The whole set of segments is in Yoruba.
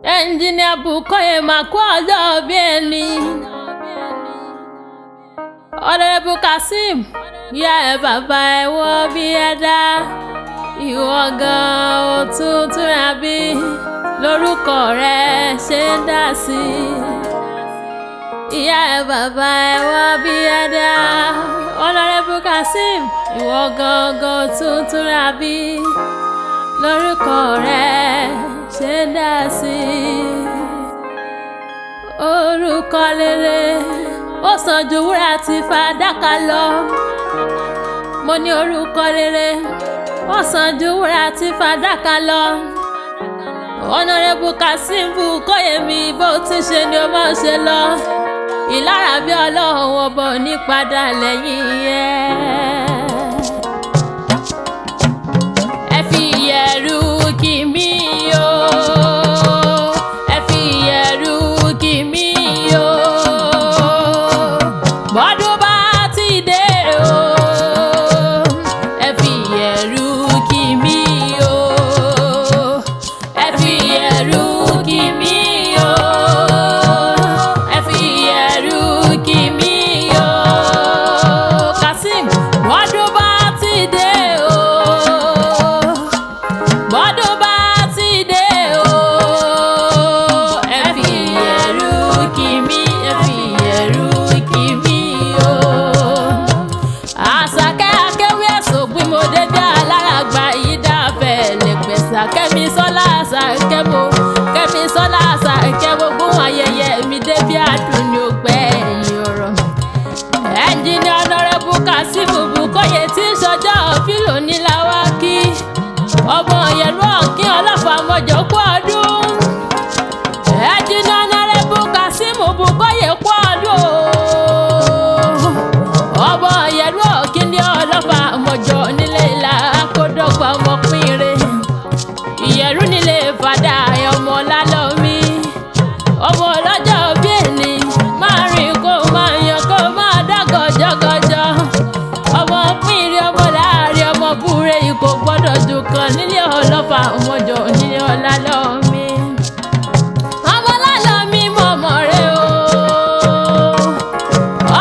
Ẹnjìnìà Bùkọ́yè máa kú ọjọ́ bí ẹni. Ọ̀nàrẹ́bù Kazeem, ìyá ẹ̀ bàbá ẹ̀ wọ́n bí ẹ dá. Ìwọ gan òtútù àbí lórúkọ rẹ ṣe ń dá sí i. Ìyá ẹ̀ bàbá ẹ̀ wọ́n bí ẹ dá. Ọ̀nàrẹ́bù Kazeem, ìwọ gangan òtútù àbí lórúkọ rẹ ṣe ń dá sí i. Orúkọ rere ó sàn ju wúrà àti fàdákà lọ. Mo ní orúkọ rere ó sàn ju wúrà àti fàdákà lọ. Ọ̀nàrẹ́bù Kazeem Bùkọ́yè mi, bó ti ṣe ni ó máa ṣe lọ. Ìlara bí Ọlọ́run ọba ò ní padà lẹ́yìn ẹ̀. Ẹ fi ìyẹ̀rù kì mí o. Ẹ fi ìyẹ̀rù kì mí o. Bọ́dún bá ti dé o. Ẹ fi ìyẹ̀rù kì mí o. Ẹ fi ìyẹ̀rù kì mí o. Ẹ fi ìyẹ̀rù kì mí o. Kazeem, bọ́dún bá ti dé o. Bọ́dún bá ti dé o. Ẹ fi ìyẹ̀rù kì mí, ẹ fi ìyẹ̀rù kì mí o. Àṣàkẹ́ akéwì ẹ̀sùn pín mo dédé aláràgbà yìí dáfẹ́ lè pèsè. Kẹ́mi sọ́lá àṣàkẹ́ mo, Kẹ́mi sọ́lá àṣàkẹ́ gbogbo ayẹyẹ mi débi àdùn ní ògbẹ́ ẹ̀yìn ọ̀rọ̀. Ẹnjìnìà Ọ̀nàrẹ́bù Kazeem Bùkọ́yè tí ń ṣọjọ́ fílò níláwá kí. Ọmọ ìyẹ̀rú ọ̀kín ọlọ́fà mọ̀jọ́ kú ọdún. Ẹnjìnìà Ọ̀nàrẹ́bù Kazeem Bùkọ́yè kú ọdún o. Ọmọ ìyẹ̀rú ọ̀kín ní ọlọ́fà mọ̀jọ́ nílé ìlà àkódọ́gba ọmọ pínre. Ìyẹ̀rú nílé fàdà ọmọ lálọ́mí. Ọmọ ọlọ́jọ́ bí èní máa rìn kó máa yan kó máa dá gọjọgọjọ. Ọmọ pínre ọmọ láàrin ọmọ búre yìí kò gbọ́dọ̀ jù kan nílé ọlọ́fà mọ̀jọ́ nílé ọlá lọ́mí. Ọmọ lálọ́mí mọ̀mọ́ rẹ o.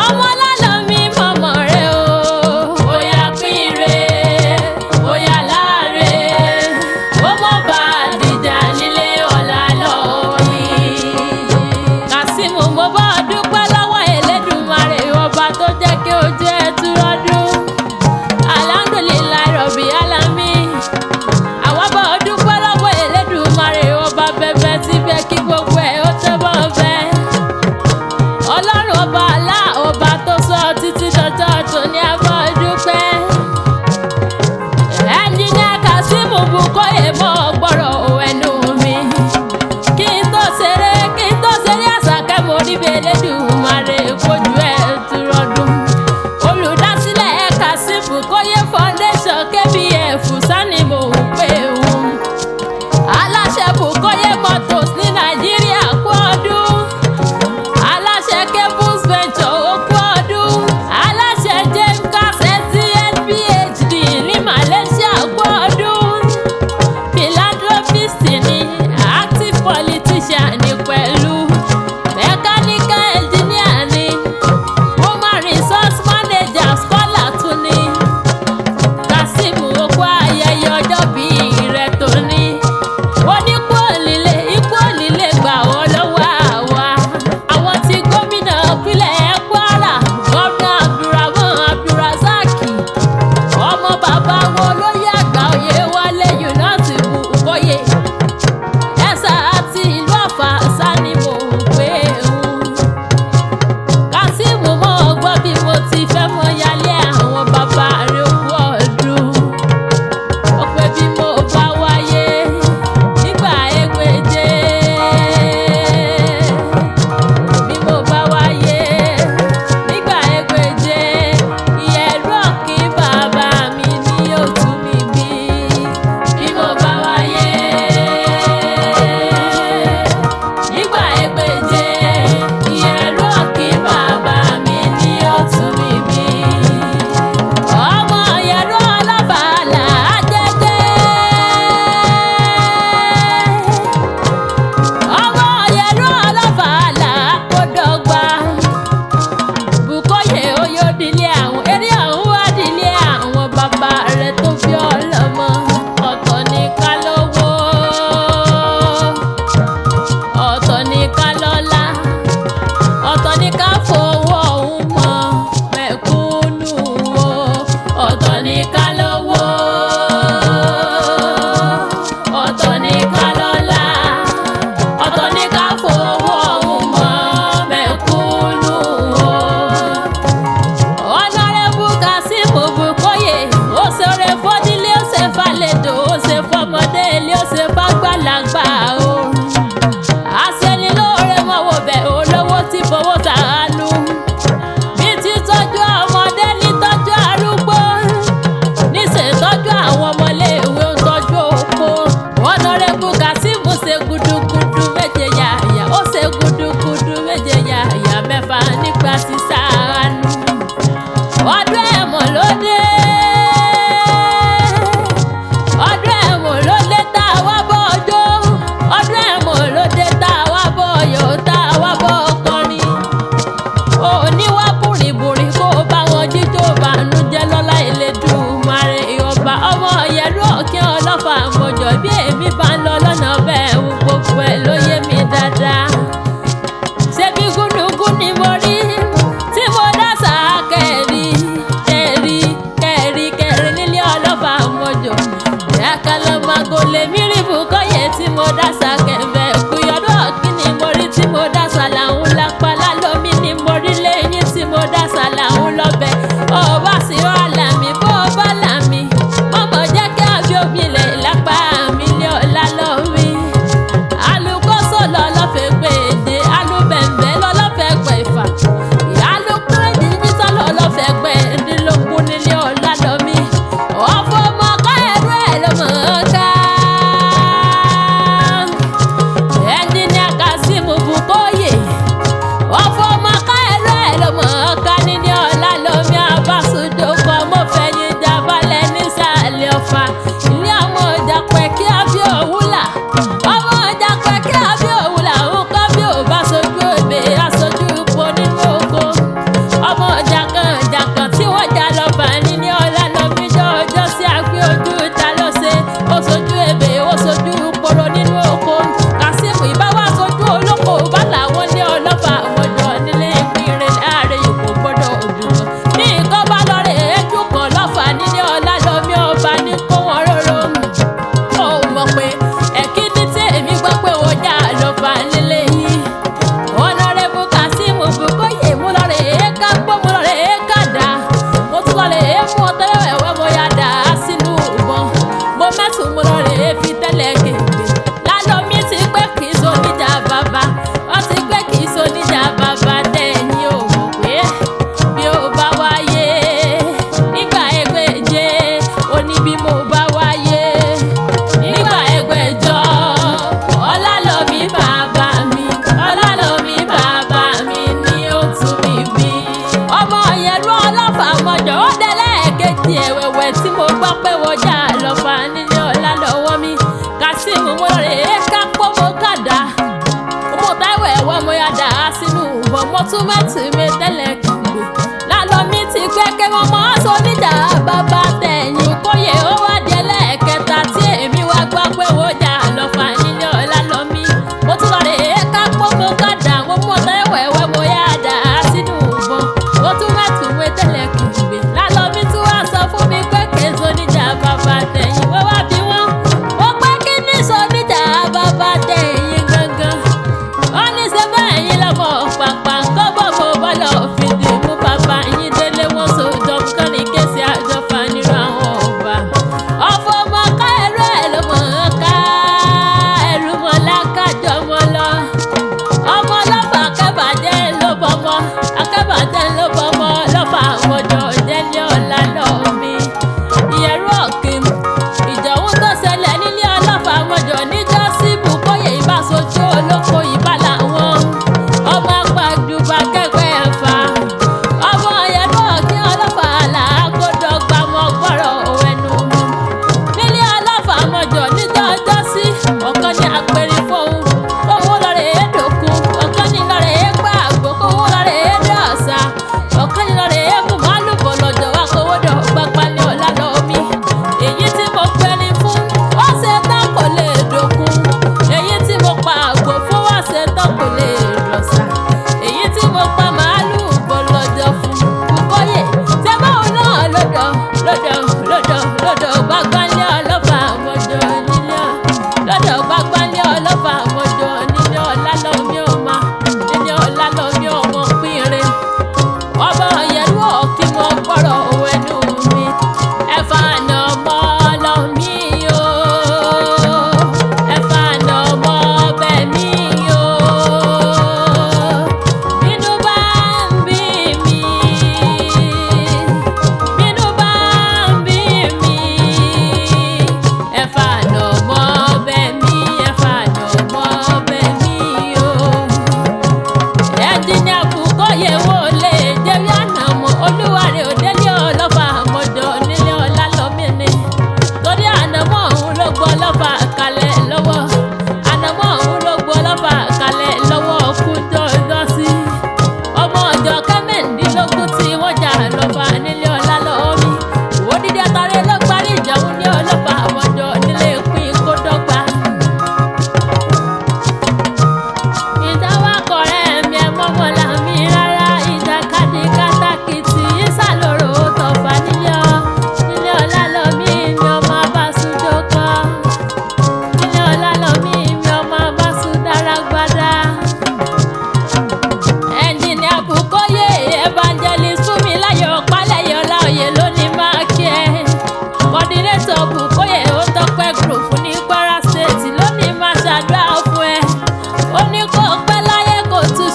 Ọmọ lálọ́mí mọ̀mọ́ rẹ o. Óyá pínre, óyá láre, ó mọ̀ bá àdìjà nílé ọ̀la lọ́mí. Kazeem, mo bá ọ dúpẹ́ lọ́wọ́ Elédùmarè ọba tó jẹ́ kí ojú ẹ túrọ́dún. Alhamdulillahi Rabbi Alamin. Àwa bá ọ dúpẹ́ lọ́wọ́ Elédùmarè. ká lọ́lá, ọ̀tọ̀ ní ká fowó ọ̀hún mọ́ mẹ̀kúnnù o. Ọ̀nàrẹ́bù Kazeem Bukoye, ó ṣoore fọ́nílé, ó ṣe fàlejò, ó ṣe fọmọdé ilé, ó ṣe fàgbàlagbà o. Aṣenilóore mọ̀wọ́ bẹ̀ olówó tí fowó ṣàánú. Bí títọ́jú ọmọdé ní tọ́jú arúgbó, níṣètọ́jú àwọn ọmọléèwé ń tọ́jú opó. Ọ̀nàrẹ́bù Kazeem ṣe gudugudu méje yàyà, ó ṣe gudugudu méje yàyà mẹ́fà nípa sísàánú. Ọdún ẹ̀mọ̀ ló dé, ọdún ẹ̀mọ̀ ló dé tá a wá bọ́ ọjọ́, ọdún ẹ̀mọ̀ ló dé tá a wá bọ́ ọyọ̀, tá a wá bọ́ ọkọrin. Òní wá bùrìbùrì kó o bá wọn jíjó bànújẹ́ lọ́lá Elédùmarè ọba. Ọmọ ìyẹ̀rú ọ̀kẹ́ ọlọ́fà àmọ̀jọ̀, bí èmi bá ń lọ lọ́nà bẹ́ẹ̀ ń gbogbo ẹ̀ ló yé mi dáadáa. Ṣebí gúnugún ni mo rí tí mo dá sáà kẹrí kẹrí kẹrí kẹrí nílé ọlọ́fà àmọ̀jọ̀. Àkàlàmàgò lèmi rí Bùkọ́yè tí mo dá sáà kẹfẹ́. Kúyọ̀dọ̀ ọ̀kín ni mo rí tí mo dá sáà làwọn lápá lálómi ni mo rí lẹ́yìn tí mo dá sáà làwọn lọ́bẹ̀. Ọba sì rọ́ àlàmì bó bá làmì. Mọ̀mọ́ jẹ́ kí àbí òbílẹ̀ lápá mi ní ọ̀la lọ́wí. Alukóso lọ́lọ́fẹ́ gbèdé, alubẹ̀m̀bẹ̀ lọ́lọ́fẹ́ gbẹ̀fà. Alukúrẹ́dì jísọ́ lọ́lọ́fẹ́ gbẹ̀ẹ́dínlógún nílé ọ̀la lọ́mí. Ọ̀fọ̀ ọmọ ká ẹrú ẹ̀ ló mọ̀ ọ́n ká. Ẹnjìníà Kazeem Bukoye, ọ̀fọ̀ ọmọ ká ẹrú ẹ̀ ló mọ̀ ọ́n ká nílé ọ̀la lọ́mí. Abásùdókọ̀ mọ̀fẹ́yìn jábálẹ̀ nísàlẹ̀ ọ̀fà. Ilé ọmọ ọjà pẹ̀ kí abí òwúlà. Ọmọ ọjà pẹ̀ kí abí òwúlà. Òun kọ́ bí ò bá sojú òbí, aṣojú ipò nínú oko. Ọmọ ọjà kan ọjà kan tí wọ́n jà lọ bà nílé ọ̀la lọ́mí ọjọ́ sí àgbé ojú ìta ló ṣe. Ó sojú ebè, ó sojú poro nínú oko. Kazeem ìbá wá sojú olóko bá làwọn ní ọlọ́fà àmọ́jọ nílé ìpínlẹ̀ láàrin ìkó gbọ́dọ̀ òdùkọ. Ní nǹkan bá lọ rè é jùkọ̀ lọ́fà nílé ọ̀la lọ́mí ọba ní kó wọn róró. Ó mọ̀ pé ẹ̀kíní tí èmi gbọ́ pé wọ́n jà lọ́fà nílé yìí. Ọ̀nàrẹ́bù Kazeem Bukoye, mo lọ rè é ká gbọ́, mo lọ rè é ká dà. Mo tún lọ rè é mú ọtẹ́lẹ̀wẹ̀wẹ̀, mo yá dà á sínú ìbọn. Mo mẹ́sùn mo lọ rè é fi tẹ́lẹ̀ kéde. Lálọ́mí ti pé kì í soníjà bàbá. Wọ́n ti pé kì í soníjà bàbá tẹ̀yìn ò mọ̀ pé bí ó bá wáyé nígbà ẹgbẹ̀je, ó ní bí mo bá wáyé nígbà ẹgbẹ̀jọ. Ọlálọ́mí bàbá mi, Ọlálọ́mí bàbá mi ni ó tún mi bí. Ọmọ ìyẹ̀rú ọlọ́fà mọ̀jọ̀, ó dé lẹ́ẹ̀kejì ẹ̀wẹ̀wẹ̀ tí mo gbọ́ pé wọ́n jà lọ́fà nílé ọ̀la lọ́wọ́ mi. Kazeem mo lọ rè é ká pọ́ mo kàdá. Mo táwọ̀ ẹ̀wọ̀ mo yá dà á sínú ìbọn, mo tún mẹ́tì mi tẹ́lẹ̀ kìgbè. Lálọ́mí ti pé kí wọ́n mọ́ sọ níjà bàbá tẹ̀yìn kóyè, ó wá di ẹlẹ́ẹ̀kẹta tí èmi wá gbọ́ pé wọ́n jà lọ́fà nílé ọ̀la lọ́mí. Mo tún lọ rè é ká pọ́ mo kàdá, mo mú táwọ̀ ẹ̀wọ̀ mo yá dà á sínú ìbọn. Mo tún mẹ́tì mi tẹ́lẹ̀ kìgbè. Lálọ́mí tún wá sọ fún mi pé kì í sọ níjà bàbá tẹ̀yìn. Wọ́n wá bí wọ́n. Mo pé kí ní sọ níjà bàbá tẹ̀yìn gangan. Ó ní ṣe báyìí lọ́mọ pàpà ń kọ́ bọ́ mo bọ́ lọ fìdí.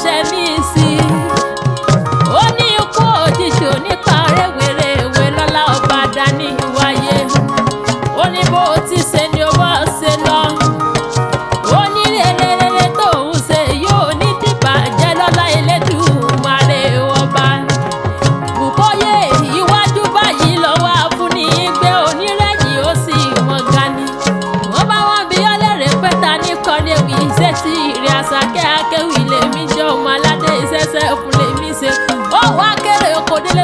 ṣe mí sí i. Ó ní ikú òjijì onípa rẹ̀wẹ̀rẹ̀wẹ̀ lọ́lá ọba dání wáyé. Ó ní bó ti ṣe ni ó bọ́ ṣe lọ. Ó ní rere tóun ṣe yóò ní dìbàjẹ́ lọ́lá Elédùmarè ọba. Bùkóyè iwájú báyìí lọ́wọ́ afúnni gbé onírẹ̀yìn ó sì wọ́n ga ni. Wọ́n bá wọn bí ọlẹ́rìí pẹ́ta ní kọ́ni ewì iṣẹ́ tí ìrìn àṣàkẹ́ akéwì lèmi jẹ́ ọmọ aládé ìṣẹ́ṣẹ́ fún lèmi ṣe. Ó wá kéré oko délé.